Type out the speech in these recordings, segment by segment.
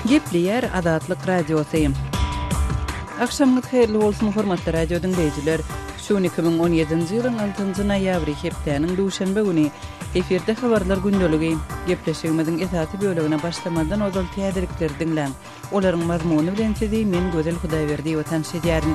Gepleýär Azatlyk Radiosy. Agşamyňyz haýyrly bolsun, hormatly radio diňleýjiler! Şu gün 2017-nji ýylyň altynjy noýabry, hepdäniň duşenbe güni. Efirde Habarlar gündeligi. Gepleşigimiziň esasy bölegine başlamazdan ozal täzelikleri diňläň. Olaryň mazmuny bilen sizi men Gözel Hudaýberdiýewa tanyş edýärin.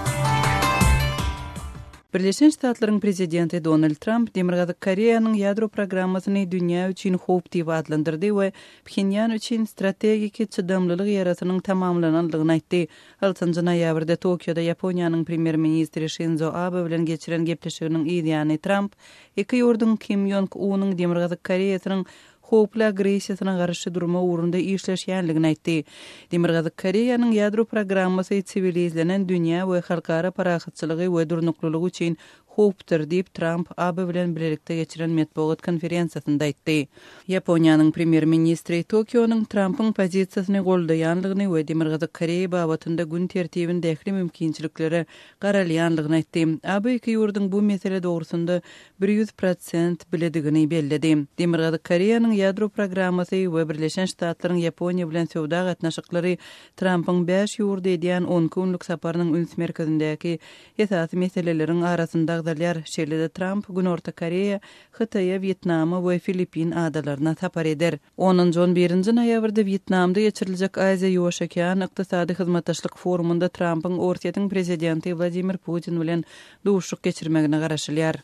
Birleşen Ştatlaryň prezidenti Donald Tramp Demirgazyk Koreýanyň ýadro programmasyny dünýä üçin howp diýip atlandyrdy we Phenýan üçin strategiki çydamlylyk erasynyň tamamlanandygyny aýtdy. Altynjy noýabrda Tokioda Ýaponiýanyň premýer-ministri Şinzo Abe bilen geçiren gepleşiginiň yzýany Tramp iki ýurduň Kim Ýong Unyň Demirgazyk Koreýasynyň howply agressiýasyna garşy durmak ugrunda işleşýändigini aýtdy. Demirgazyk Koreýanyň ýadro programmasy siwilizlenen dünýä we halkara parahatçylygy we durnuklylygy üçin howpdyr diýip, Tramp Abe bilen bilelikde geçiren metbugat konferensiýasynda aýtdy. Ýaponiýanyň premýer-ministri Tokionyň Trampyň pozisiýasyny goldaýandygyny we Demirgazyk Koreýa babatynda gün tertibinde ähli mümkinçiliklere garalýandygyny aýtdy. Abe iki ýurduň bu mesele dogrusynda 100 prosent biledigini belledi. Demirgazyk Koreýanyň ýadro programmasy we Birleşen Ştatlaryň Ýaponiýa bilen söwda gatnaşyklary Trampyň bäş ýurda edýän on iki günlük saparynyň üns merkezindäki esasy meseleleriň arasynda agzalýar. Şeýle-de Tramp Günorta Koreýa, Hytaýa, Wýetnama we Filippin adalaryna sapar eder. Onunjy-on birinji noýabrda Wýetnamda geçiriljek Aziýa-Ýuwaş okean ykdysady hyzmatdaşlyk forumynda Trampyň Orsýetiň prezidenti Wladimir Putin bilen duşuşyk geçirmegine garaşylýar.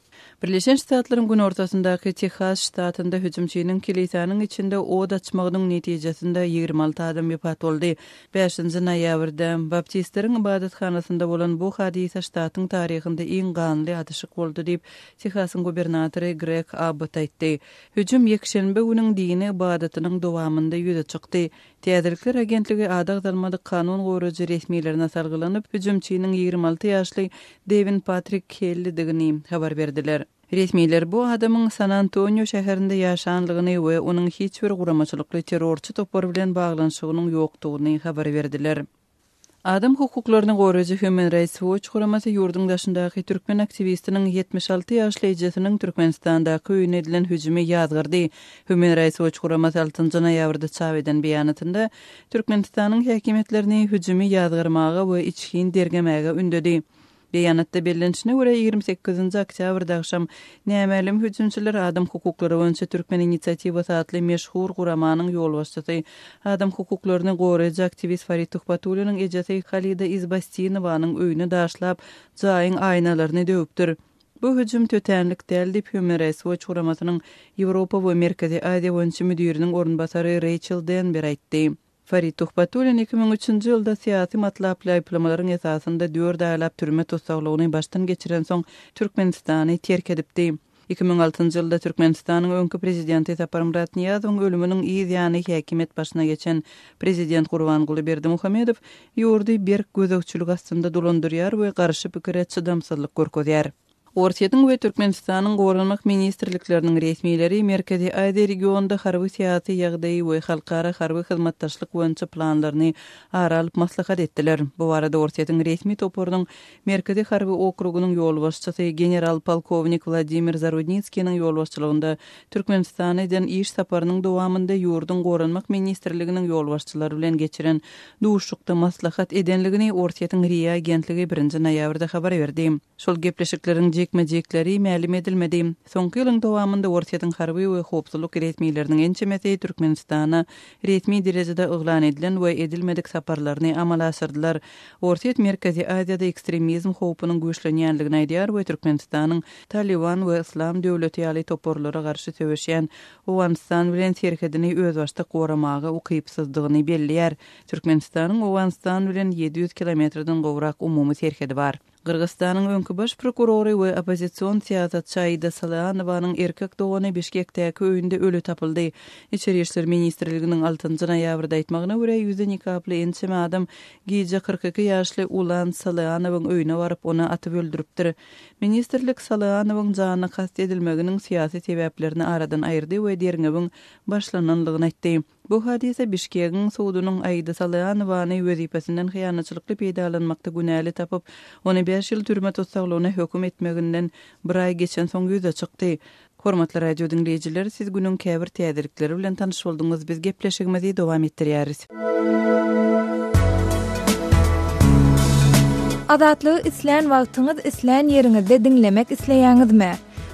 Birleşen Ştatlaryň günortasyndaky Tehas ştatynda hüjümçiniň kilisäniň içinde od açmagynyň netijesinde 26 adam wepat boldy. Bäşinji noýabrda baptistleriň ybadathanasynda bolan bu hadysa ştatyň taryhynda iň ganly atyşyk boldy diýip, Tehasyň gubernatory Greg Abbott aýtdy. Hüjüm ýekşenbe günüň dini ybadatynyň dowamynda ýüze çykdy. Täzelikler agentligi ady agzalmadyk kanun goraýjy resmilerine salgylanyp, hüjümçiniň 26 ýaşly Dewin Patrik Kellidigini habar berdiler. Resmiler bu adamyň San-Antonio şäherinde ýaşanlygyny we onuň hiç bir guramaçylykly terrorçy topar bilen baglanyşygynyň ýokdugyny habar berdiler. Adam hukuklaryny goraýjy Human Rights Watch guramasy ýurduň daşyndaky türkmen aktiwistiniň 76 ýaşly ejesiniň Türkmenistandaky öýüne edilen hüjümi ýazgardy. Human Rights Watch guramasy altynjy noýabrda çap eden beýanatynda Türkmenistanyň häkimiýetlerini hüjümi ýazgarmaga we içgin derňemäge ündedi. Beýanatda bellenişine görä, 28-nji oktýabrda agşam nämälim hüjümçiler Adam hukuklary boýunça Türkmen inisiatiwasy atly meşhur guramanyň ýolbaşçysy, adam hukuklaryny goraýjy aktiwist Farid Tuhbatulliniň ejesi Halida Izbastinowanyň öýüni daşlap, jaýyň aýnalaryny döwüpdir. Bu hüjüm tötänlik däl diýip, Human Rights Watch guramasynyň Ýewropa we Merkezi Aziýa boýunça müdiriniň orunbasary Reýçel Denber aýtdy. Farid Tuhbatullin 2003-nji ýylda syýasy matlaply aýyplamalaryň esasynda dört aýlap türme tussaglygyny başdan geçirensoň, Türkmenistany terk edipdi. 2006-njy ýylda Türkmenistanyň öňki prezidenti Saparmyrat Nyýazowyň ölüminiň yz ýany häkimiýet başyna geçen prezident Gurbanguly Berdimuhamedow ýurdy berk gözegçilik astynda dolandyrýar we garşy pikire çydamsyzlyk görkezýär. Orsýetiň we Türkmenistanyň Goranmak ministrlikleriniň resmileri Merkezi Aziýa regionynda harby-syýasy ýagdaýy we halkara harby hyzmatdaşlyk boýunça planlaryny ara alyp maslahat etdiler. Bu barada Orsýetiň resmi toparynyň Merkezi harby okrugynyň ýolbaşçysy general-polkownik Wladimir Zarudnitskiniň ýolbaşçylygynda Türkmenistana eden iş saparynyň dowamynda ýurduň Goranmak ministrliginiň ýolbaşçylary bilen geçiren duşuşykda maslahat edenligini Orsýetiň RIA agentligi birinji noýabrda habar berdi. Şol gepleşikleriň jikme-jikleri mälim edilmedi. Soňky ýylyň dowamynda Orsýetiň harby we howpsuzlyk resmileriniň ençemesi Türkmenistana resmi derejede yglan edilen we edilmedik saparlaryny amala aşyrdylar. Orsýet Merkezi Aziýada ekstremizm howpunyň güýçlenýändigini aýdýar we Türkmenistanyň Talyban we Yslam döwleti ýaly toparlara garşy söweşýän Owganystan bilen serhedini özbaşdak goramaga ukypsyzdygyny belleýär. Türkmenistanyň Owganystan bilen 700 kilometrden gowrak umumy serhedi bar. Gyrgyzystanyň öňki baş prokurory we oppozision syýasatçy Aida Salyanowanyň erkek dogany Bişkekdäki öýünde öli tapyldy. Içeri işler ministrliginiň altynjy noýabrda aýtmagyna görä, ýüzi nikaply ençeme adam gije 42 ýaşly Ulan Salyanowyň öýüne baryp, ony atyp öldüripdir. Ministrlik Salyanowyň janyna kast edilmeginiň syýasy sebäplerini aradan aýyrdy we derňewiň başlananlygyny aýtdy. Bu hadysa Bişkegiň sudunyň Aida Salyanowany wezipesinden hyýanatçylykly peýdalanmakda günäli tapyp, ony bäş ýyl türme tussaglygyna höküm etmeginden bir aý geçensoň ýüze çykdy. Hormatly radio diňleýjiler, siz günüň käbir täzelikleri bilen tanyş bolduňyz, biz gepleşigimizi dowam etdirýäris. Azatlygy islän wagtyňyz, islän ýeriňizde diňlemek isleýäňizmi?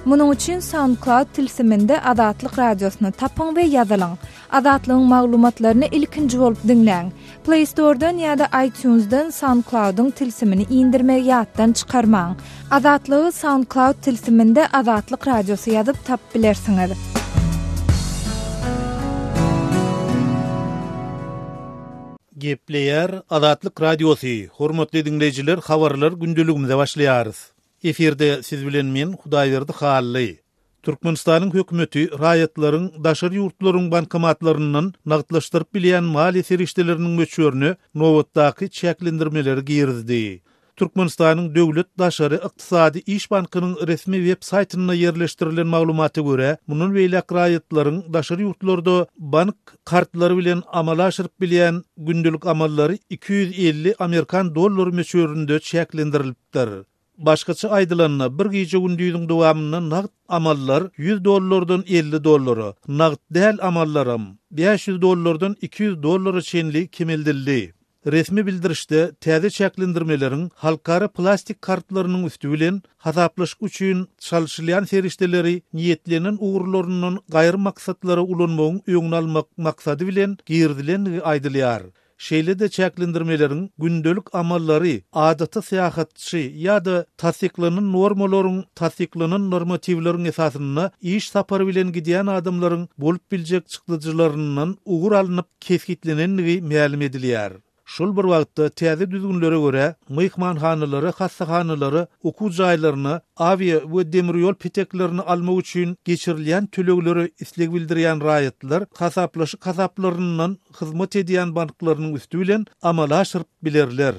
Munuň üçin SoundCloud tilsiminde Azatlyk Radiosyny tapyň we ýazylyň. Azatlygyň maglumatlaryny ilkinji bolup diňläň. Play Store-dan ýa-da iTunes-dan SoundCloud-yň tilsimini indirmegi ýatdan çykarmaň. Azatlygy SoundCloud tilsiminde Azatlyk Radiosy ýazyp tapyp bilersiňiz. Gepleýär Azatlyk Radiosy, Hormatly diňleýjiler habarlar gündeligimize başlaýarys. Efirde siz bilen men Hudaýberdi Hally. Türkmenistanyň hökümeti raýatlaryň daşary ýurtlaryň bankomatlaryndan nagtlaşdyryp bilýän maliýe serişdeleriniň möçberine nobatdaky çäklendirmeleri girizdi. Türkmenistanyň Döwlet daşary ykdysady iş bankynyň resmi web saýtynda ýerleşdirilen maglumata görä, mundan beýläk raýatlaryň daşary ýurtlarda bank kartlary bilen amala aşyryp bilýän gündelik amallary 250 amerikan dollary möçberinde çäklendirilipdir. Başgaça aýdylanda, bir gije-gündiziň dowamynda nagt amallar 100 dollardan 50 dollara, nagt däl amallaram 500 dollardan 200 dollara çenli kemeldildi. Resmi bildirişde täze çäklendirmeleriň halkara plastik kartlarynyň üsti bilen hasaplaşyk üçin çalşylýan serişdeleri niýetlenen ugurlaryndan gaýry maksatlara ulanmagyň öňüni almak maksady bilen girizilendigi aýdylýar. Şeýle-de çäklendirmeleriň gündelik amallary adaty syýahatçy ýa-da tassyklanan normalaryň tassyklanan normatiwleriň esasynda iş sapary bilen gidýän adamlaryň bolup biljek çykdajylaryndan ugur alnyp kesgitlenendigi mälim edilýär. Şol bir wagtda, täze düzgünlere görä, myhmanhanalara, hassahanalara, okuw jaýlaryna, awia we demir ýol peteklerini almak üçin geçirilýän töleglere isleg bildirýän raýatlar hasaplaşyk hasaplaryndan hyzmat edýän banklarynyň üsti bilen amala aşyryp bilerler.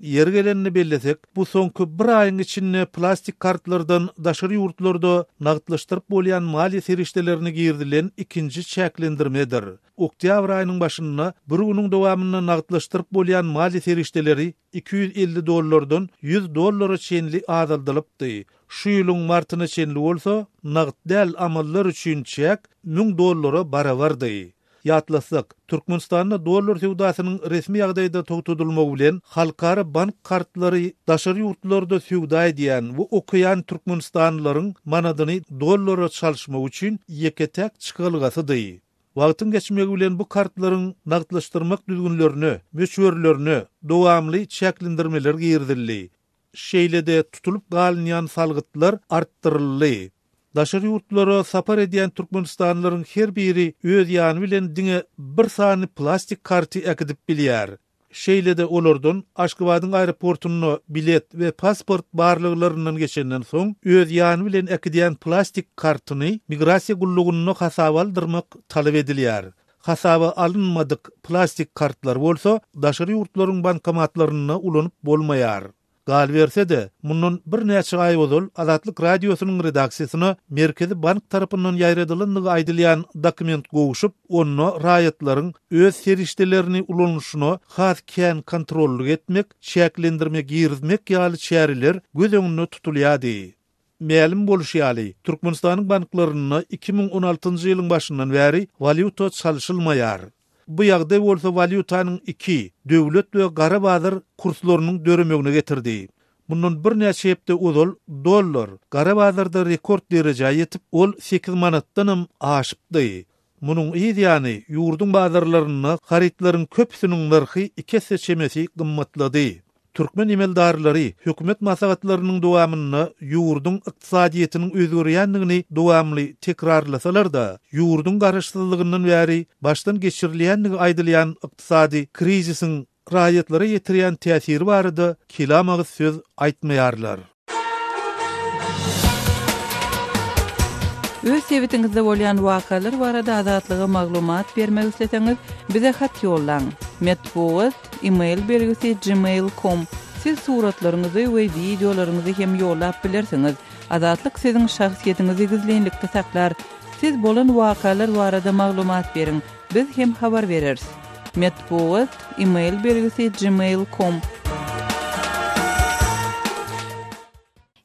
Ýeri gelende bellesek, bu soňky bir aýyň içinde plastik kartlardan daşary ýurtlarda nagtlaşdyryp bolýan maliýe serişdelerine girizilen ikinji çäklendirmedir. Oktýabr aýynyň başynda bir günüň dowamynda nagtlaşdyryp bolýan maliýe serişdeleri 250 dollardan 100 dollara çenli azaldylypdy. Şu ýylyň martyna çenli bolsa nagt däl amallar üçin çäk 1000 dollara barabardy. Ýatlatsak, Türkmenistanda dollar söwdasynyň resmi ýagdaýda togtadylmagy bilen, halkara bank kartlary daşary ýurtlarda söwda edýän we okaýan türkmenistanlylaryň manadyny dollara çalyşmak üçin ýeke-täk çykalgasydy. Wagtyň geçmegi bilen bu kartlaryň nagtlaşdyrmak düzgünlerine, möçberlerine dowamly çäklendirmeler girizildi. Şeýle-de tutulyp galynýan salgytlar artdyryldy. Daşary ýurtlara sapar edýän türkmenistanlylaryň her biri öz ýany bilen diňe bir sany plastik karty äkidip bilýär. Şeýle-de olardan Aşgabadyň aeroportunda bilet we pasport barlaglaryndan geçenden soň öz ýany bilen äkidýän plastik kartyny migrasiýa gullugynda hasaba aldyrmak talap edilýär. Hasaba alynmadyk plastik kartlary bolsa daşary ýurtlaryň bankomatlarynda ulanyp bolmaýar. Galyberse-de, mundan birnäçe aý ozal Azatlyk Radiosynyň redaksiýasyna Merkezi bank tarapyndan ýaýradylandygy aýdylýan dokument gowşup, onda raýatlaryň öz serişdelerini ulanyşyna has kän kontrollyk etmek, çäklendirme girizmek ýaly çäreler göz öňünde tutulýardy. Mälim bolşy ýaly, Türkmenistanyň banklarynda 2016-njy ýylyň başyndan bäri walýuta çalşylmaýar. Bu ýagdaý bolsa walýutanyň iki, döwlet we gara bazar kurslarynyň döremegine getirdi. Mundan birnäçe hepde ozal dollar gara bazarda rekord derejä ýetip, ol sekiz manatdanam aşypdy. Munuň yz ýany, ýurduň bazarlarynda harytlaryň köpüsiniň nyrhy iki esse çemesi gymmatlady. Türkmen emeldarlary hökümet maslahatlarynyň dowamynda ýurduň ykdysadyýetiniň özgerýändigini dowamly tekrarlasalar-da, ýurduň garaşsyzlygyndan bäri başdan geçirilýändigi aýdylýan ykdysady krizisiň raýatlara ýetirýän täsiri barada kelam agyz söz aýtmaýarlar. Öz sebitiňizde bolýan wakalar barada Azatlyga maglumat bermek isleseňiz, bize hat ýollaň. Metbugat, e-mail belgisi gmail com. Siz suratlaryňyzy we wideolaryňyzy hem ýollap bilersiňiz. Azatlyk siziň şahsyýetiňizi gizlinlikde saklar. Siz bolan wakalar barada maglumat beriň. Biz hem habar bereris. Metbugat, e-mail belgisi gmail com.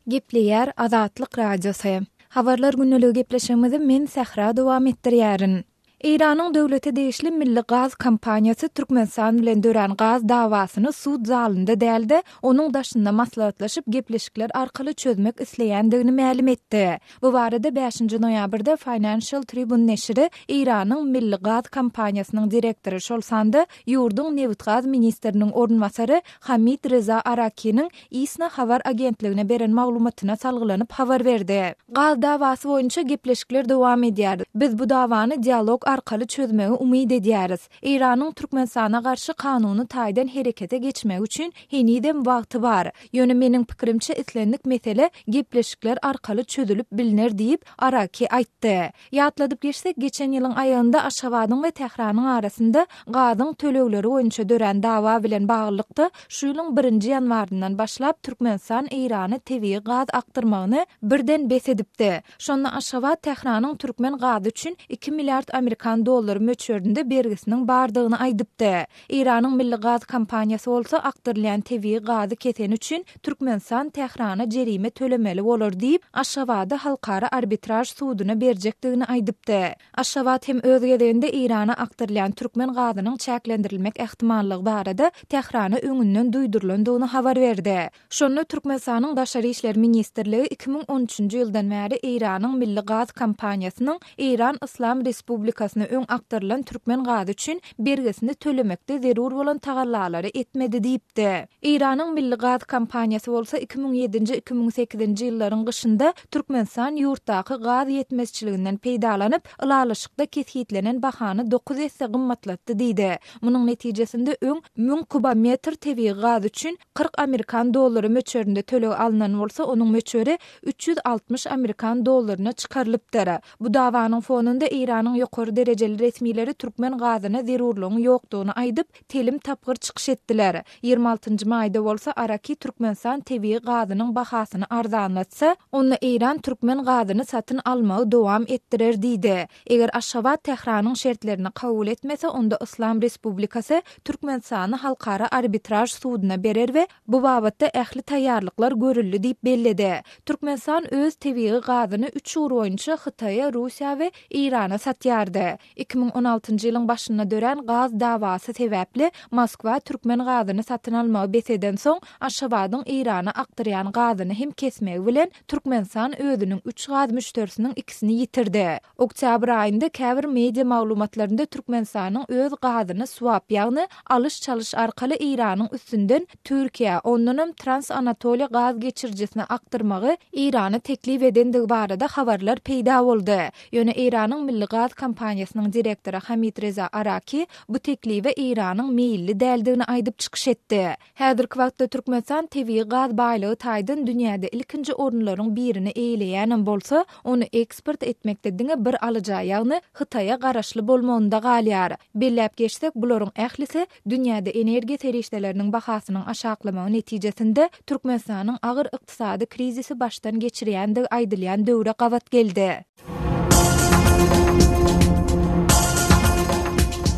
Gepleýär Azatlyk Radiosy. Habarlar gündeligi gepleşigimizi men Sähra dowam etdirýärin. Eýranyň döwlete degişli Milli gaz kompaniýasy Türkmenistan bilen dörän gaz dawasyny sud zalynda däl-de, onuň daşynda maslahatlaşyp, gepleşikler arkaly çözmek isleýändigini mälim etdi. Bu barada bäşinji noýabrda Financial Tribune neşiri Eýranyň Milli gaz kompaniýasynyň direktory, şol sanda ýurduň nebitgaz ministriniň orunbasary Hamid Reza Arakiniň ISNA habar agentligine beren maglumatyna salgylanyp habar berdi. Gaz dawasy boýunça gepleşikler dowam edýär. Biz bu dawany dialog arkaly çözmegi umyt edýäris. Eýranyň Türkmenistana garşy kanuny taýdan herekete geçmegi üçin henizem wagty bar. Ýöne meniň pikirimçe islendik mesele gepleşikler arkaly çözülip bilner diýip, Araki aýtdy. Ýatladyp geçsek, geçen ýylyň aýagynda Aşgabadyň we Tähranyň arasynda gazyň tölegleri boýunça dörän dawa bilen baglylykda, şu ýylyň birinji ýanwaryndan başlap Türkmenistan Eýrana tebigy gaz akdyrmagyny birden bes edipdi. Şonda Aşgabat Tähranyň türkmen gazy üçin iki milliard amerikan dollary möçberinde bergisiniň bardygyny aýdypdy. Eýranyň milli gaz kompaniýasy bolsa akdyrylýan tebigy gazy keseni üçin Türkmenistan Tährana jerime tölemeli bolar diýip, Aşgabady halkara arbitraž suduna berjekdigini aýdypdy. Aşgabat hem öz gezeginde Eýrana akdyrylýan türkmen gazynyň çäklendirilmek ähtimallygy barada Tährana öňünden duýdurylandygyny habar berdi. Şonda Türkmenistanyň Daşary işler ministrligi 2013-nji ýyldan bäri Eýranyň milli gaz kompaniýasynyň Eýran Yslam Respublikasyna öň akdyrylan türkmen gazy üçin bergisini tölemekde zerur bolan tagallalary etmedi diýipdi. Eýranyň milli gaz kompaniýasy bolsa 2007-nji, 2008-nji ýyllaryň gyşynda Türkmenistan ýurtdaky gaz ýetmezçiliginden peýdalanyp, ylalaşykda kesgitlenen bahany dokuz esse gymmatlatdy diýdi. Munuň netijesinde öň müň kubometr tebigy gaz üçin 40 amerikan dollary möçberinde töleg alnan bolsa, onuň möçberi 360 amerikan dollaryna çykarylypdyr. Bu dawanyň fonunda Eýranyň ýokary derejeli resmileri türkmen gazyna zerurlygyň ýokdugyny aýdyp, telim tapgyr çykyş etdiler. Ýigrimi altynjy maýda bolsa Araki Türkmenistan tebigy gazynyň bahasyny arzanlatsa, onda Eýran türkmen gazyny satyn almagy dowam etdirer diýdi. Eger Aşgabat Tähranyň şertlerini kabul etmese, onda Yslam Respublikasy Türkmenistany halkara arbitraž suduna berer we bu babatda ähli taýýarlyklar görüldi diýip belledi. Türkmenistan öz tebigy gazyny üç ugur boýunça Hytaýa, Russiýa we Eýrana satýardy. 2016-njy ýylyň başynda dörän gaz dawasy sebäpli Moskwa türkmen gazyny satyn almagy bes edensoň, Aşgabadyň Eýrana akdyrýan gazyny hem kesmegi bilen, Türkmenistan özüniň üç gaz müşderisiniň ikisini ýitirdi. Oktýabr aýynda käbir media maglumatlarynda Türkmenistanyň öz gazyny swap, ýagny alyş-çalyş arkaly Eýranyň üstünden Türkiýä, ondanam Trans-Anatoliýa gaz geçirijisine akdyrmagy Eýrana teklip edendigi barada habarlar peýda boldy. Ýöne Eýranyň milli gaz kompaniýasynyň direktory Hamid Reza Araki bu teklibe Eýranyň meýilli däldigini aýdyp çykyş etdi. Häzirki wagtda Türkmenistan tebigy gaz baýlygy taýdan dünýäde ilkinji orunlaryň birini eýeleýänem bolsa, ony eksport etmekde diňe bir alyja, ýagny Hytaýa garaşly bolmagynda galýar. Belläp geçsek, bularyň ählisi dünýäde energiýa serişdeleriniň bahasynyň aşaklamagy netijesinde Türkmenistanyň agyr ykdysady krizisi başdan geçirýändigi aýdylýan döwre gabat geldi.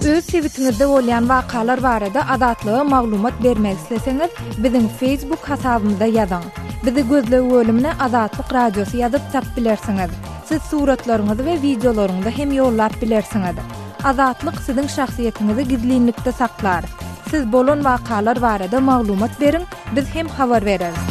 Öz sebitiňizde bolýan wakalar barada Azatlyga maglumat bermek isleseňiz, biziň Facebook hasabymyza ýazyň. Bizi gözleg bölümine Azatlyk Radiosy ýazyp tap bilersiňiz. Siz suratlaryňyzy we wideolaryňyzy hem ýollap bilersiňiz. Azatlyk siziň şahsyýetiňizi gizlinlikde saklar. Siz bolan wakalar barada maglumat beriň, biz hem habar bereris.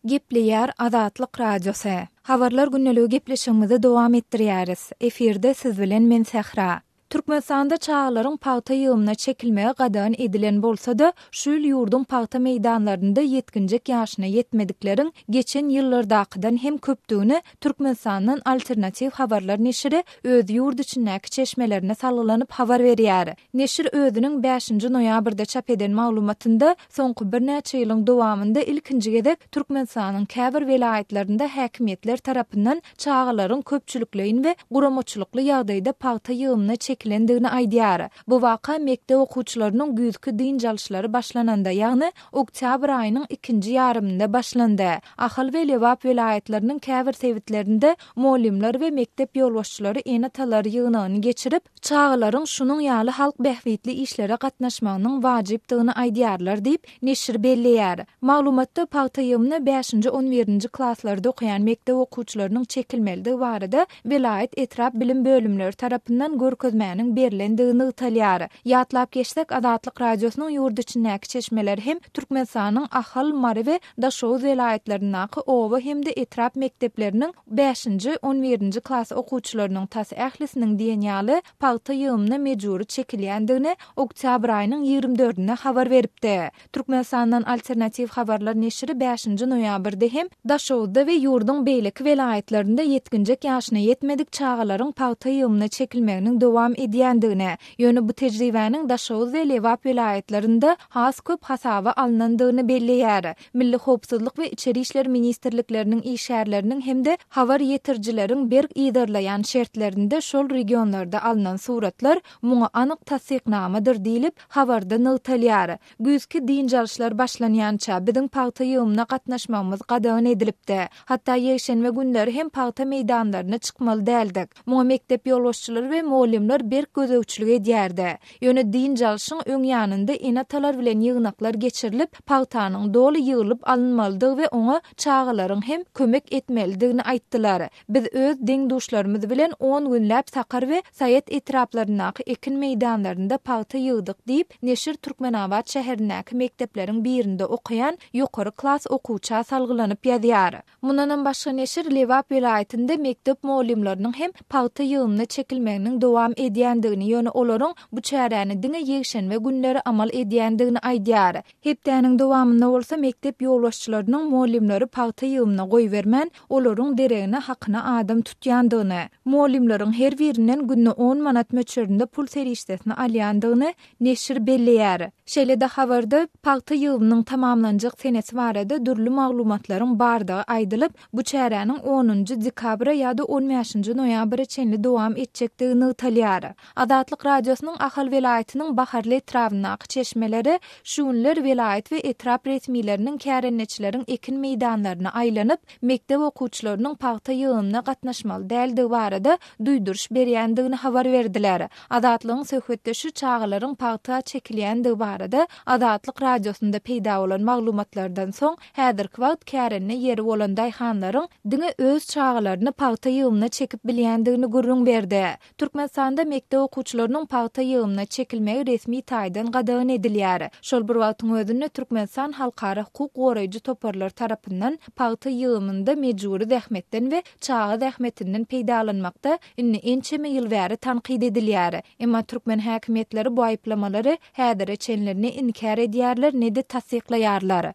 Gepleýär Azatlyk Radiosy. Habarlar gündeligi gepleşigimizi dowam etdirýäris. Efirde siz bilen men Sähra. Türkmenistanda çagalaryň pagta ýygymyna çekilmegi gadagan edilen bolsa-da, şu ýyl ýurduň pagta meýdanlarynda ýetginjek ýaşyna ýetmedikleriň geçen ýyllardakydan hem köpdügini Türkmenistandan Alternatiw habarlar neşiri öz ýurt içindäki çeşmelerine salgylanyp habar berýär. Neşir özüniň bäşinji noýabrda çap eden maglumatynda soňky birnäçe ýylyň dowamynda ilkinji gezek Türkmenistanyň käbir welaýatlarynda häkimiýetler tarapyndan çagalaryň köpçülikleýin we guramaçylykly ýagdaýda pagta ýygymyna çekilmegine. çekilendigini aýdýar. Bu waka mekdep okuwçylarynyň güýzki dynç alyşlary başlananda, ýagny oktýabr aýynyň ikinji ýarymynda başlandy. Ahal we Lebap welaýatlarynyň käbir sebitlerinde mugallymlar we mekdep ýolbaşçylary ene-atalar ýygnagyny geçirip, çagalaryň şunuň ýaly halk bähbitli işlere gatnaşmagynyň wajypdygyny aýdýarlar diýip, neşir belleýär. Maglumatda pagta ýygymyna bäşinji, on birinji klaslarda okaýan mekdep okuwçylarynyň çekilmelidigi barada welaýat, etrap bilim bölümleri tarapyndan görkezmäniň berlendigi nygtalýar. Ýatlap geçsek, Azatlyk Radiosynyň ýurt içindäki çeşmeleri hem Türkmenistanyň Ahal, Mary we Daşoguz welaýatlaryndaky oba hem-de etrap mekdepleriniň bäşinji, on birinji klas okuwçylarynyň tas ählisiniň diýen ýaly pagta ýygymyna mejbury çekilýändigini oktýabr aýynyň 20 dördünde habar beripdi. Türkmenistandan Alternatiw habarlar neşiri bäşinji noýabrda hem Daşoguzda we ýurduň beýleki welaýatlarynda ýetginjek ýaşyna ýetmedik çagalaryň pagta ýygymyna çekilmeginiň dowam edýändigini, ýöne bu tejribäniň Daşoguz we Lebap welaýatlarynda has köp hasaba alnandygyny belleýär. Milli howpsuzlyk we Içeri işler ministrlikleriniň işgärleriniň hem-de habar ýetirijileriň berk yzarlaýan şertlerinde şol regionlarda alnan suratlar muňa anyk tassyknamadyr diýlip, habarda nygtalýar. Güýzki dynç alyşlar başlanýança, biziň pagta ýygymyna gatnaşmagymyz gadagan edilipdi. Hatda ýekşenbe günleri hem pagta meýdanlaryna çykmaly däldik. Muňa mekdep ýolbaşçylary we mugallymlar berk gözegçilik edýärdi. Ýöne dynç alşyň öň ýanynda ene-atalar bilen ýygnaklar geçirilip, pagtanyň doly ýyglyp alynmalydygy we oňa çagalaryň hem kömek etmelidigini aýtdylar. Biz öz deň-duşlarymyz bilen on günläp Sakar we Saýat etraplaryndaky ekin meýdanlarynda pagta ýygdyk diýip, neşir Türkmenabat şäherindäki mekdepleriň birinde okaýan ýokary klas okuwça salgylanyp ýazýar. Mundanam başga neşir Lebap welaýatynda mekdep mugallymlarynyň hem pagta ýygymyna çekilmeginiň dowam edýändigini, ýöne olaryň bu çäräni diňe ýekşenbe günleri amal edýändigini aýdýar. Hepdäniň dowamynda bolsa mekdep ýolbaşçylarynyň mugallymlary pagta ýygymyna goýbermän, olaryň deregine hakyna adam tutýandygyny, mugallymlaryň her birinden günde on manat möçberinde pul serişdesini alýandygyny neşir belleýär. Şeýle-de habarda pagta ýygymynyň tamamlanjak senesi barada dürli maglumatlaryň bardygy aýdylyp, bu çäräniň onunjy dekabra ýa-da on bäşinji noýabra çenli dowam etjekdigi nygtalýar. Azatlyk Radiosynyň Ahal welaýatynyň Baharly etrabyndaky çeşmeleri şu günler welaýat we etrap resmileriniň kärendeçileriň ekin meýdanlaryna aýlanyp, mekdep okuwçylarynyň pagta ýygymyna gatnaşmaly däldigi barada duýduryş berýändigini habar berdiler. Azatlygyň söhbetdeşi çagalaryň pagta çekilýändigi barada Azatlyk Radiosynda peýda bolan maglumatlardan soň, häzirki wagt kärende ýeri bolan daýhanlaryň diňe öz çagalaryny pagta ýygymyna çekip bilýändigini gürrüň berdi. Türkmenistanda mekdep okuwçylarynyň pagta ýygymyna çekilmegi resmi taýdan gadagan edilýär. Şol bir wagtyň özünde Türkmenistan halkara hukuk goraýjy toparlar tarapyndan pagta ýygymynda mejbury zähmetden we çaga zähmetinden peýdalanmakda indi ençeme ýyl bäri tankyt edilýär. Emma türkmen häkimiýetleri bu aýyplamalary häzire çenli ne inkär edýärler, ne-de tassyklaýarlar.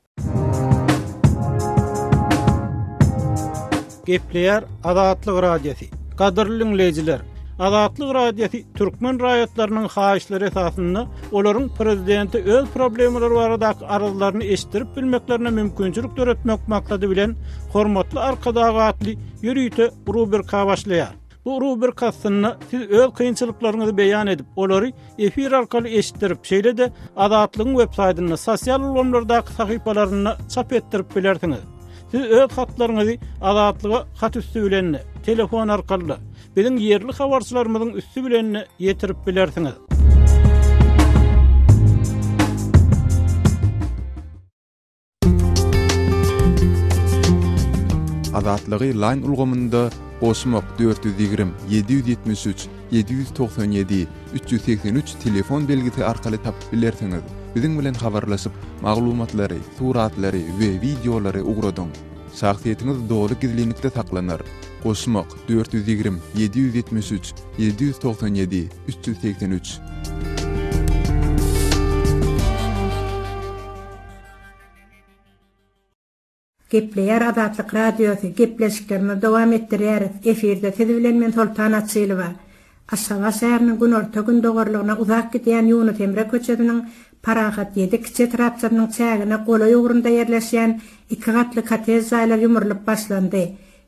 Gepleýär Azatlyk Radiosy. Gadyrly diňleýjiler, Azatlyk Radiosy türkmen raýatlarynyň haýyşlary esasynda olaryň prezidente öz problemalary baradaky arzlaryny eşitdirip bilmeklerine mümkinçilik döretmek maksady bilen Hormatly Arkadag atly ýörite rubrika başlaýar. Bu rubrika astynda siz öz kynçylyklaryňyzy beýan edip, olary efir arkaly eşitdirip, şeýle-de Azatlygyň web saýtynda, sosial ulgamlardaky sahypalarynda çap etdirip bilersiňiz. Siz öz hatlaryňyzy Azatlyga hat üsti bilen-de, telefon arkaly-da, biziň ýerli habarçylarymyzyň üsti bilen-de ýetirip bilersiňiz. Azatlygy Line ulgamynda goşmak 420 773 797 383 telefon belgisi arkaly tapyp bilersiňiz. Biziň bilen habarlaşyp, maglumatlary, suratlary we wideolary ugradyň. Şahsyýetiňiz doly gizlinlikde saklanar. Goşmak 420 773 797 383. Gepleýär Azatlyk Radiosy, gepleşiklerimizi dowam etdirýäris. Efirde siz bilen men Soltan Açylowa. Aşgabat şäheriniň günorta-gündogarlygyna uzap gidýän Ýunus Emre köçesiniň Parahat ýedi kiçi etrapçasynyň çägine golaý ugrunda ýerleşýän iki gatly kottej jaýlar ýumrulyp başlandy.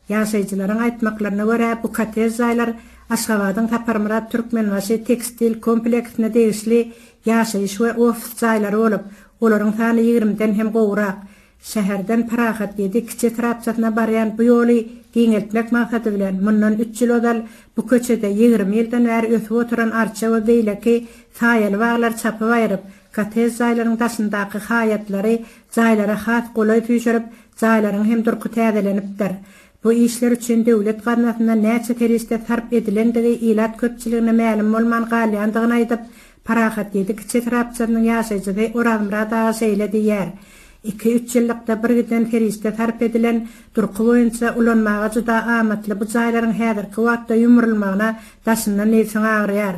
Ýaşaýjylaryň aýtmaklaryna görä, bu kottej jaýlar Aşgabadyň Saparmyrat Türkmenbaşy tekstil kompleksine degişli ýaşaýyş we ofis jaýlary bolup, olaryň sany ýigrimiden hem gowrak. Şäherden Parahat ýedi kiçi etrapçasyna barýan bu ýoly giňeltmek maksady bilen, mundan üç ýyl ozal bu köçede 20 ýyldan bäri ösüp oturan arça we beýleki saýaly baglary çapyp aýryp, kottej jaýlaryň daşyndaky haýatlary jaýlara has golaý süýşürip, jaýlaryň hem durky täzelenipdir. Bu işler üçin döwlet gaznasyndan näçe serişde sarp edilendigi ilat köpçüligine mälim bolman galýandygyny aýdyp, Parahat ýedi kiçi etrapçasynyň ýaşaýjysy Orazmyrat aga şeýle diýýär, Iki-üç ýyllykda bir giden serişde sarp edilen, durky boýunça ulanmaga juda amatly bu jaýlaryň häzirki wagtda ýumrulmagyna daşyndan nebsiň agyrýar.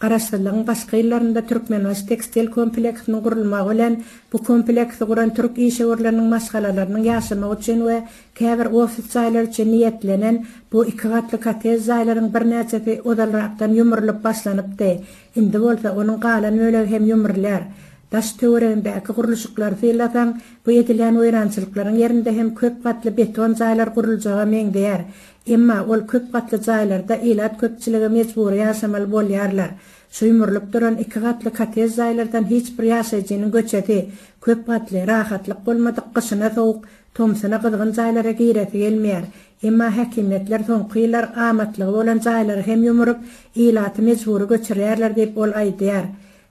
Garaşsyzlygyň başky ýyllarynda Türkmenbaşy tekstil kompleksiniň gurulmagy bilen, bu kompleksi guran türk işewürleriniň maşgalalarynyň ýaşamagy üçin we käbir ofis jaýlary üçin niýetlenen bu iki gatly kottej jaýlaryň birnäçesi ozalrakdan ýumrulyp başlanypdy. Indi bolsa onuň galan bölegi hem ýumrulýar. Daş-töweregindäki gurluşyklary synlasaň, bu edilýän weýrançylyklaryň ýerinde hem köp gatly beton jaýlar guruljaga meňzeýär. Emma ol köp gatly jaýlarda ilat köpçüligi mejbury ýaşamaly bolýarlar. Şu ýumrulyp duran iki gatly kottej jaýlardan hiç bir ýaşaýjynyň göçesi, köp gatly, rahatlyk bolmadyk gyşyna sowuk, tomsuna gyzgyn jaýlara giresi gelmeýär. Emma häkimiýetler soňky ýyllar amatlygy bolan jaýlary hem ýumuryp, ilaty mejbury göçürýärler diýip, ol aýdýar.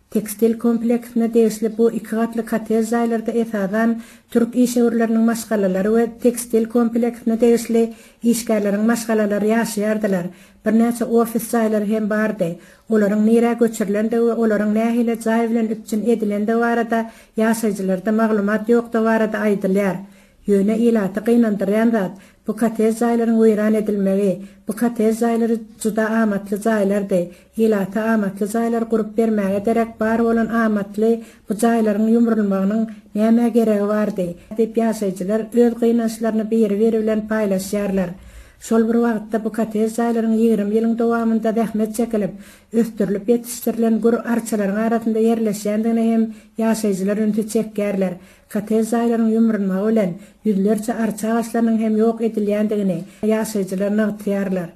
Tekstil kompleksine degişli bu iki gatly kottej jaýlarda esasan türk işewürleriniň maşgalalary we tekstil kompleksine degişli işgärleriň maşgalalary ýaşaýardylar. Birnäçe ofis jaýlary hem bardy. Olaryň nirä göçürilendigi we olaryň nähili jaý bilen üpjün edilendigi barada ýaşaýjylarda maglumat ýokdugy barada aýdylýar. Ýöne ilaty gynandyrýan zat, bu kottej jaýlaryň weýran edilmegi. Bu kottej jaýlary juda amatly jaýlardy. Ilata amatly jaýlar gurup bermäge derek bar bolan amatly bu jaýlaryň ýumrulmagynyň nämä geregi bardy? Diýip ýaşaýjylar öz gynançlaryny biri-biri bilen paýlaşýarlar. Şol bir wagtda bu kottej jaýlaryň 20 ýylyň dowamynda zähmet çekilip, ösdürilip ýetişdirilen gür arçalaryň arasynda ýerleşýändigine hem ýaşaýjylar ünsi çekýärler. Kottej jaýlaryň ýumrulmagy bilen, ýüzlerçe arça agaçlarynyň hem ýok edilýändigini ýaşaýjylar nygtaýarlar.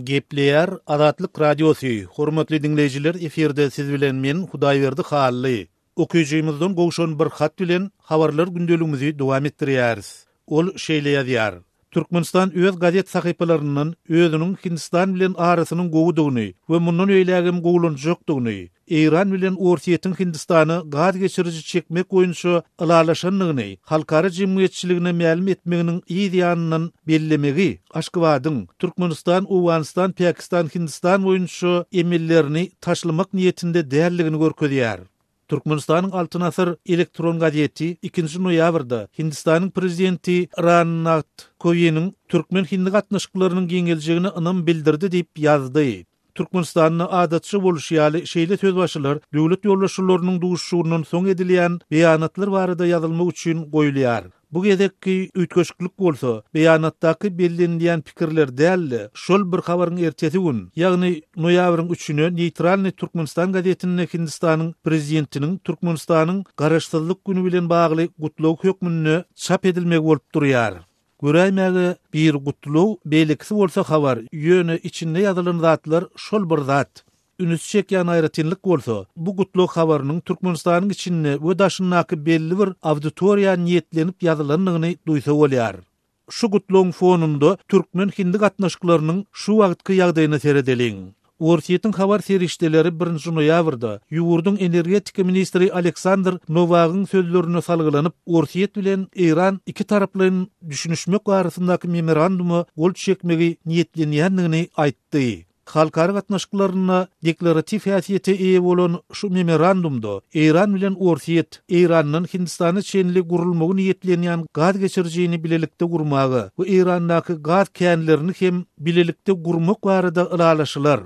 Gepleýär Azatlyk Radiosy, Hormatly diňleýjiler efirde siz bilen men Hudaýberdi Hally. Okyjymyzdan gowşan bir hat bilen habarlar gündeligimizi dowam etdirýäris. Ol şeýle ýazýar, Türkmenistan öz gazet sahypalaryndan özüniň Hindistan bilen arasynyň gowudygyny we mundan beýlägem gowulanjakdygyny, Eýran bilen Orsýetiň Hindistana gaz geçiriji çekmek boýunça ylalaşandygyny halkara jemgyýetçiligine mälim etmeginiň yz ýanyndan bellemegi Aşgabadyň Türkmenistan, Owganystan, Pakistan, Hindistan boýunça emellerini taşlamak niýetinde däldigini görkezýär. Türkmenistanyň Altyn asyr elektron gazeti ikinji noýabrda Hindistanyň prezidenti Ran Nath Kowiniň türkmen-hindi gatnaşyklarynyň giňeljegine ynam bildirdi diýip ýazdy. Türkmenistanda adatça bolşy ýaly şeýle sözbaşylar döwlet ýolbaşçylarynyň duşuşygyndan soň edilýän beýanatlar barada ýazylmak üçin goýulýar. Bu gezekki üýtgeşiklik bolsa, beýanatdaky bellenilýän pikirler däl-de, şol bir habaryň ertesi gün, ýagny noýabryň üçüne Neýtralnyý Türkmenistan gazetinde Hindistanyň Prezidentiniň Türkmenistanyň Garaşsyzlyk güni bilen bagly gutlagy hökmünde çap edilmegi bolup durýar. Göräýmäge biri gutlag, beýlekisi bolsa habar, ýöne içinde ýazylan zatlar şol bir zat. Ünsi çekýän aýratynlyk bolsa, bu gutlag habarynyň Türkmenistanyň içinde we daşyndaky belli bir auditoriýa niýetlenip ýazylandygyny duýsa bolýar. Şu gutlagyň fonunda türkmen-hindi gatnaşyklarynyň şu wagtky ýagdaýyna seredeliň. Orsýetiň habar serişdeleri birinji noýabrda ýurduň energetika ministri Aleksandr Nowagyň sözlerine salgylanyp, Orsýet bilen Eýran ikitaraplaýyn düşünişmek barasyndaky memoranduma gol çekmegi niýetlenýändigini aýtdy. Halkara gatnaşyklarynda deklaratiw häsiýete eýe bolan şu memorandumda Eýran bilen Orsýet, Eýrandan Hindistana çenli gurulmagy niýetlenýän gaz geçirijini bilelikde gurmaga we Eýrandaky gaz känlerini hem bilelikde gurmak barada ylalaşylar.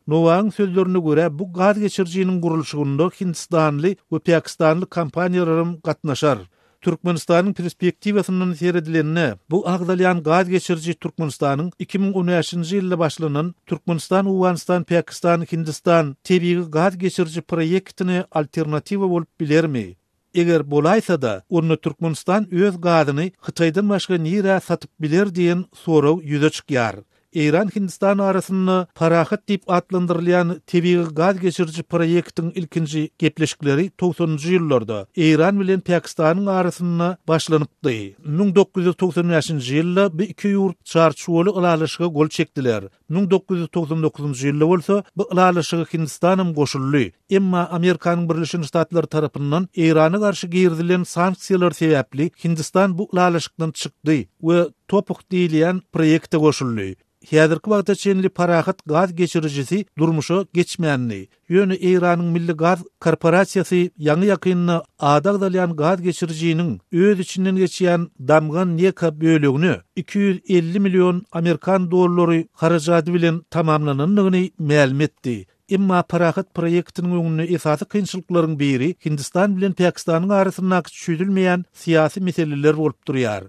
Nowagyň sözlerine görä, bu gaz geçirijiniň gurluşygynda hindistanly we pakistanly kompaniýalaram gatnaşar. Türkmenistanyň perspektiwasyndan seredilende, bu agzalýan gaz geçiriji Türkmenistanyň 2015-nji ýylda başlanan Türkmenistan-Owganystan-Pakistan-Hindistan tebigy gaz geçiriji proýektine alternatiwa bolup bilermi? Eger bolaýsa-da, onda Türkmenistan öz gazyny Hytaýdan başga nirä satyp biler diýen sorag ýüze çykýar. Eýran-Hindistan arasynda Parahat diýip atlandyrylýan tebigy gaz geçiriji proýektiň ilkinji gepleşikleri togsanynjy ýyllarda Eýran bilen Pakistanyň arasynda başlanypdy. 1995-nji ýylda bu iki ýurt çarçuwaly ylalaşyga gol çekdiler. 1999-njy ýylda bolsa bu ylalaşyga Hindistanam goşuldy. Emma Amerikanyň Birleşen Ştatlary tarapyndan Eýrana garşy girizilen sanksiýalar sebäpli Hindistan bu ylalaşykdan çykdy we TOPH diýilýän proýekte goşuldy. Häzirki wagta çenli Parahat gaz geçirijisi durmuşa geçmändi. Ýöne Eýranyň Milli gaz korporasiýasy ýaňy-ýakynda ady agzalýan gaz geçirijiniň öz içinden geçýän Damgan-Neka bölegine 250 million amerikan dollary harajady bilen tamamlanandygyny mälim etdi. Emma Parahat proýektiniň öňünde esasy kynçylyklaryň biri Hindistan bilen Pakistanyň arasyndaky çözülmeýän syýasy meseleler bolup durýar.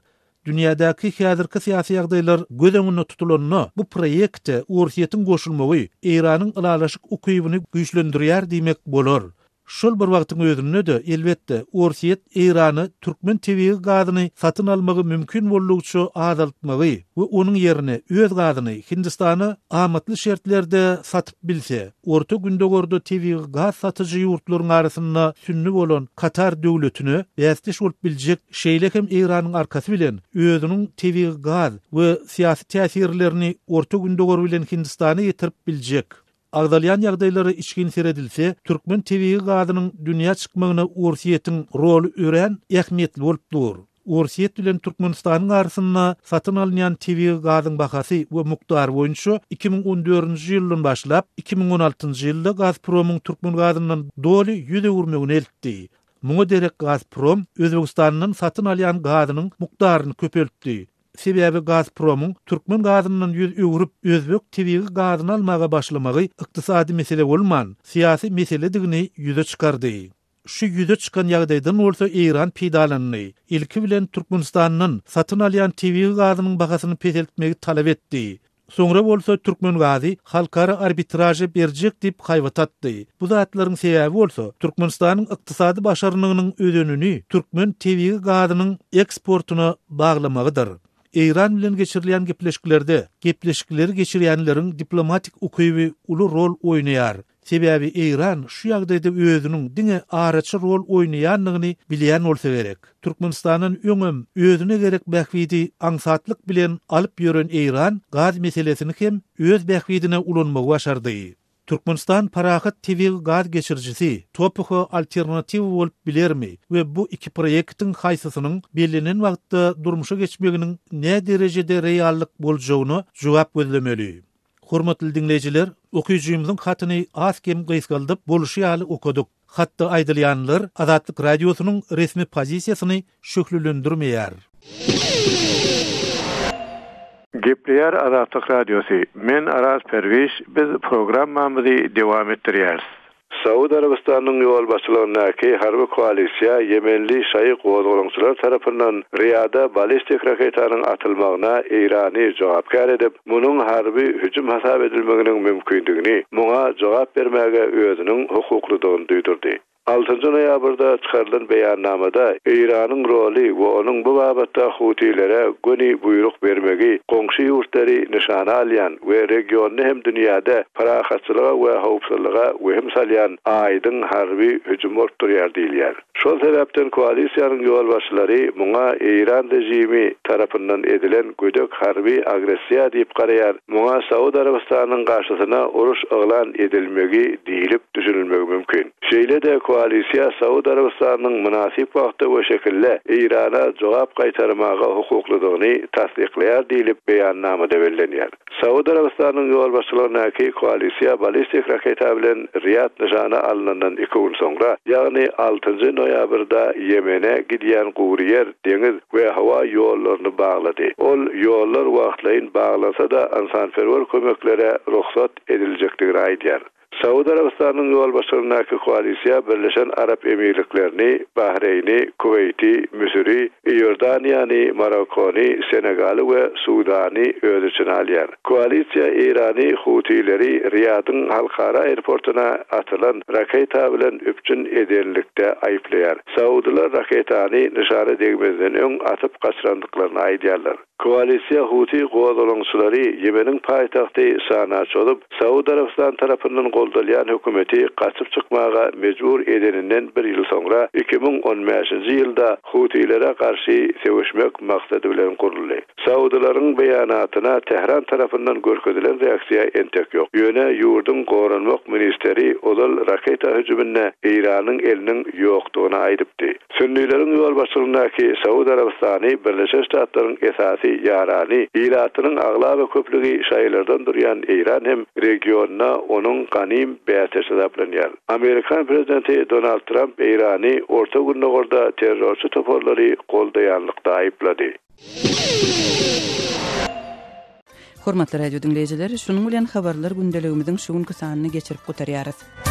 Dünýädäki häzirki syýasy ýagdaýlar göz öňünde tutulanda, bu proýekte Orsýetiň goşulmagy Eýranyň ylalaşyk ukybyny güýçlendirýär diýmek bolar. Şol bir wagtyň özünde-de, elbetde, Orsýet Eýrana türkmen tebigy gazyny satyn almagy mümkin boldugyça azaltmagy we onuň ýerine öz gazyny Hindistana amatly şertlerde satyp bilse, Orta Gündogarda tebigy gaz satyjy ýurtlaryň arasynda sünni bolan Katar döwletine bäsdeş bolup biljek, şeýle hem Eýranyň arkasy bilen özüniň tebigy gaz we syýasy täsirlerini Orta Gündogar bilen Hindistana ýetirip biljek. Agzalýan ýagdaýlara içgin seredilse, türkmen tebigy gazynyň dünýä çykmagyna Orsýetiň roly örän ähmiýetli bolup dur. Orsýet bilen Türkmenistanyň arasynda satyn alynýan tebigy gazyň bahasy we mukdary boýunça 2014-nji ýyldan başlap, 2016-njy ýylda Gazpromyň türkmen gazyndan doly ýüz öwürmegine eltdi. Muňa derek Gazprom Özbegistandan satyn alýan gazynyň mukdaryny köpeltdi. Sebäbi Gazpromyň türkmen gazyndan ýüz öwrüp, özbek tebigy gazyny almaga başlamagy ykdysady mesele bolman, syýasy meseledigini ýüze çykardy. Şu ýüze çykan ýagdaýdan bolsa Eýran peýdalandy. Ilki bilen Türkmenistandan satyn alýan tebigy gazynyň bahasyny peseltmegi talap etdi. Soňra bolsa Türkmengazy halkara arbitraža berjek diýip haýbat atdy. Bu zatlaryň sebäbi bolsa Türkmenistanyň ykdysady başarnygynyň özenini türkmen tebigy gazynyň eksportyna baglamagydyr. Eýran bilen geçirilýän gepleşiklerde gepleşikleri geçirýänleriň diplomatik ukyby uly rol oýnaýar. Sebäbi Eýran şu ýagdaýda özüniň diňe araçy rol oýnaýandygyny bilýän bolsa gerek. Türkmenistandan öňem özüne gerek bähbidi aňsatlyk bilen alyp ýören Eýran gaz meselesini hem öz bähbidine ulanmagy başardy. Türkmenistan parahat tebigy gaz geçirijisi TOPH alternatiwa bolup bilermi we bu iki proýektiň haýsysynyň bellenen wagtda durmuşa geçmeginiň näderejede reallyk boljagyna jogap gözlemeli. Hormatly diňleýjiler, okyjymyzyň hatyny az-kem gysgaldyp, bolşy ýaly okadyk. Hatda aýdylýanlar Azatlyk Radiosynyň resmi pozisiýasyny şöhlelendirmeýär. Gepleýär Azatlyk Radiosy, Men Araz Perwiş, biz programmamyzy dowam etdirýäris. Saud Arabystanynyň ýolbaşçylygyndaky harby koalisiýa ýemenli şaýy gozgalaňçylar tarapyndan Riýada ballistik raketanyň atylmagyna Eýrany jogapkär edip, munuň harby hüjüm hasap edilmeginiň mümkindigini, muňa jogap bermäge özüniň hukuklydygyny duýdurdy. Altynjy noýabrda çykarylan beýannamada Eýranyň roly we onuň bu babatda hutilere göni buýruk bermegi goňşy ýurtlary nyşana alýan we regionda hem dünýäde parahatçylyga we howpsuzlyga wehim salýan aýdyň harby hüjüm bolup durýar diýilýär. Şol sebäpden koalisiýanyň ýolbaşçylary muňa eýran režimi tarapyndan edilen gödek harby agressiýa diýip garaýar, muňa Saud Arabystanynyň garşysyna uruş yglan edilmegi diýlip düşünilmegi mümkin. Şeýle-de koalisiýa Saud Arabystanynyň mynasyp wagtda we şekilde Eýrana jogap gaýtarmaga hukuklydygyny tassyklaýar diýlip, beýannamada bellenýär. Saud Arabystanynyň ýolbaşçylygyndaky koalisiýa ballistik raketa bilen Riýad nyşana alnandan iki gün soňra, ýagny altynjy noýabrda Ýemene gidýän gury ýer, deňiz we howa ýollaryny baglady. Ol ýollar wagtlaýyn baglansa-da, ynsanperwer kömeklere rugsat ediljekdigini aýdýar. Saud Arabystanynyň ýolbaşçylygyndaky koalisiýa Birleşen Arap Emirliklerini, Bahreýni, Kuweýti, Müsüri, Iordaniýany, Marokkony, Senegaly we Sudany öz içine alýar. Koalisiýa Eýrany hutileri Riýadyň halkara aeroportuna atylan raketa bilen üpjün edenlikde aýyplaýar. Saudylar raketany nyşana degmezden öň atyp gaçyrandyklaryny aýdýarlar. Koalisiýa huti gozgalaňçylary Ýemeniň paýtagty Sana çozup, Saud Arabystany tarapyndan goldalýan hökümeti gaçyp çykmaga mejbur edeninden bir ýyl soňra, 2015-nji ýylda hutilere garşy söweşmek maksady bilen guruldy. Saudylaryň beýanatyna Tähran tarapyndan görkezilen reaksiýa entek ýok. Ýöne ýurduň goranmak ministeri ozal raketa hüjüminde Eýranyň eliniň ýokdugyny aýdypdy. Sünnileriň ýolbaşçylygyndaky Saud Arabystany Birleşen Ştatlaryň esasy ýarany, ilatynyň aglaba köplügi şaýylardan durýan Eýran hem regionda onuň ganym bäsdeşi hasaplanýar. Amerikan prezidenti Donald Tramp Eýrany Orta Gündogarda terrorçy toparlary goldaýanlykda aýyplady. Hormatly radio diňleýjiler, şunuň bilen habarlar gündeligimiziň şu günki sanyny geçirip gutarýarys.